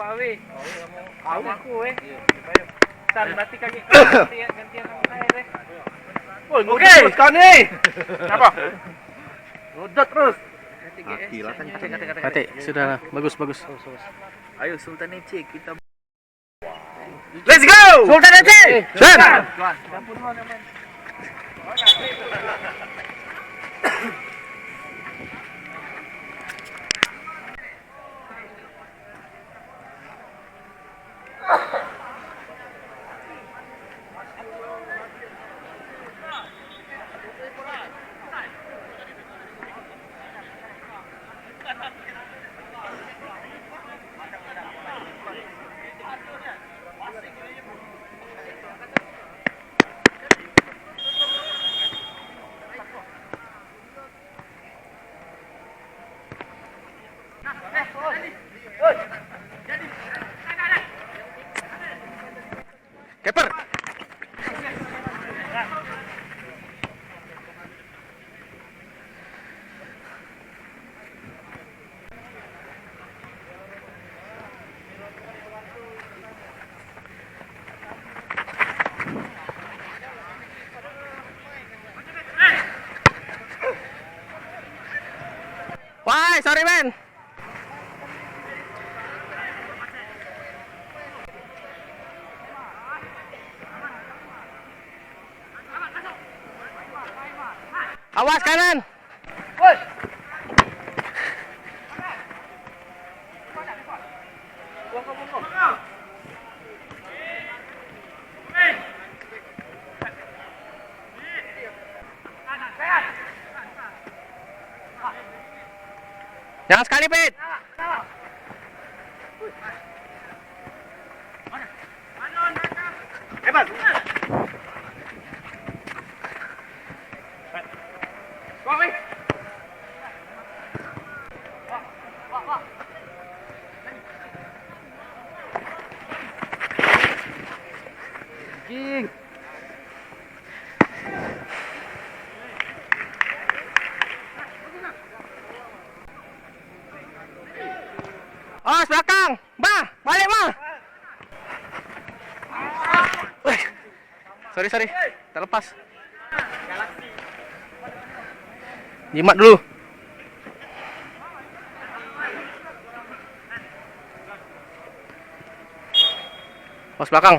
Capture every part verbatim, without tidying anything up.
Awi. Awi aku, eh. San, berarti kaki kau gantian, gantian sama saya, deh. Woi, ngudut terus kau ni. Kenapa? Ngudut terus. Mati lah kan. Mati, sudah lah. Bagus, bagus. Ayo, Sultan F C, kita Let's go! Sultan F C! Sen! Keper. Wai, sorry, men. Awas kanan. Jangan sekali, Pit. Hebat. Jing. Awas belakang. Bah, balik, Bah. Weh. Sorry, sorry. Terlepas. Jimat dulu. Awas belakang.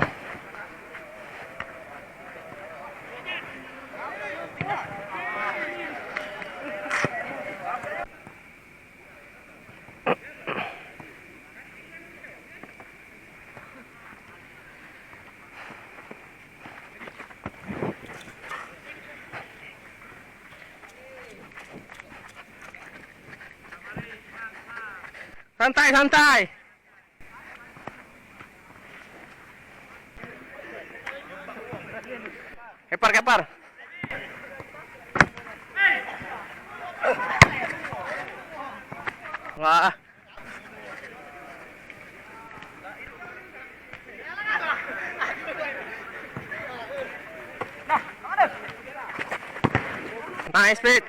Santai, santai. Kepar, kepar. Wah. Nice, Pit.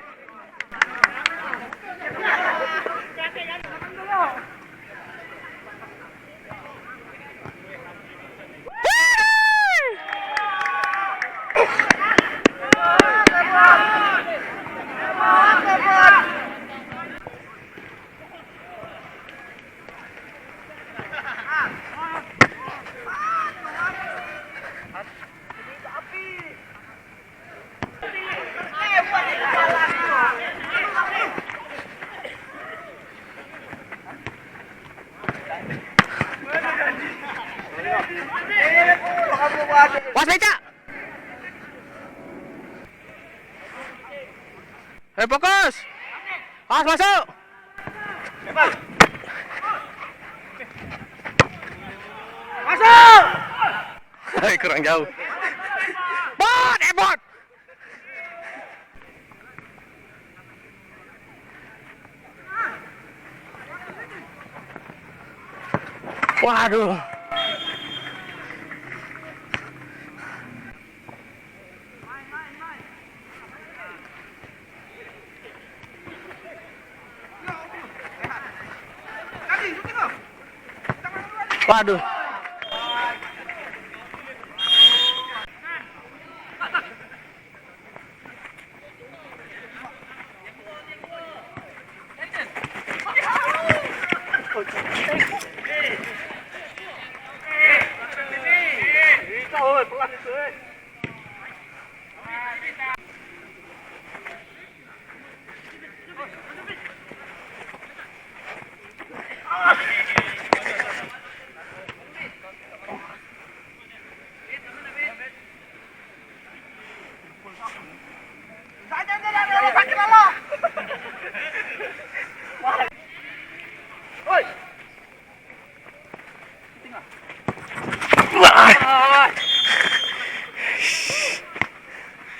Was becak. Hei, fokus. Pas masuk. Masuk. Hei, kurang jauh. Bot, eh, bot. Waduh. Waduh.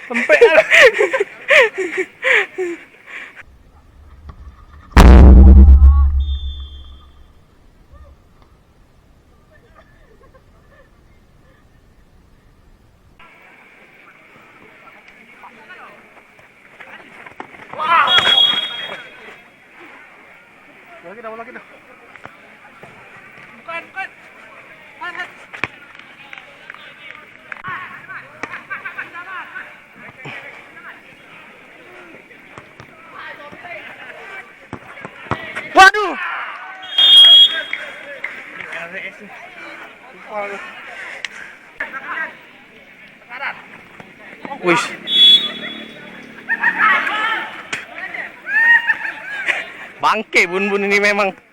Lempek. Lagi dah, lagi dah. Bukan, bukan. Waduh. Wis. Bangke bun-bun ini memang.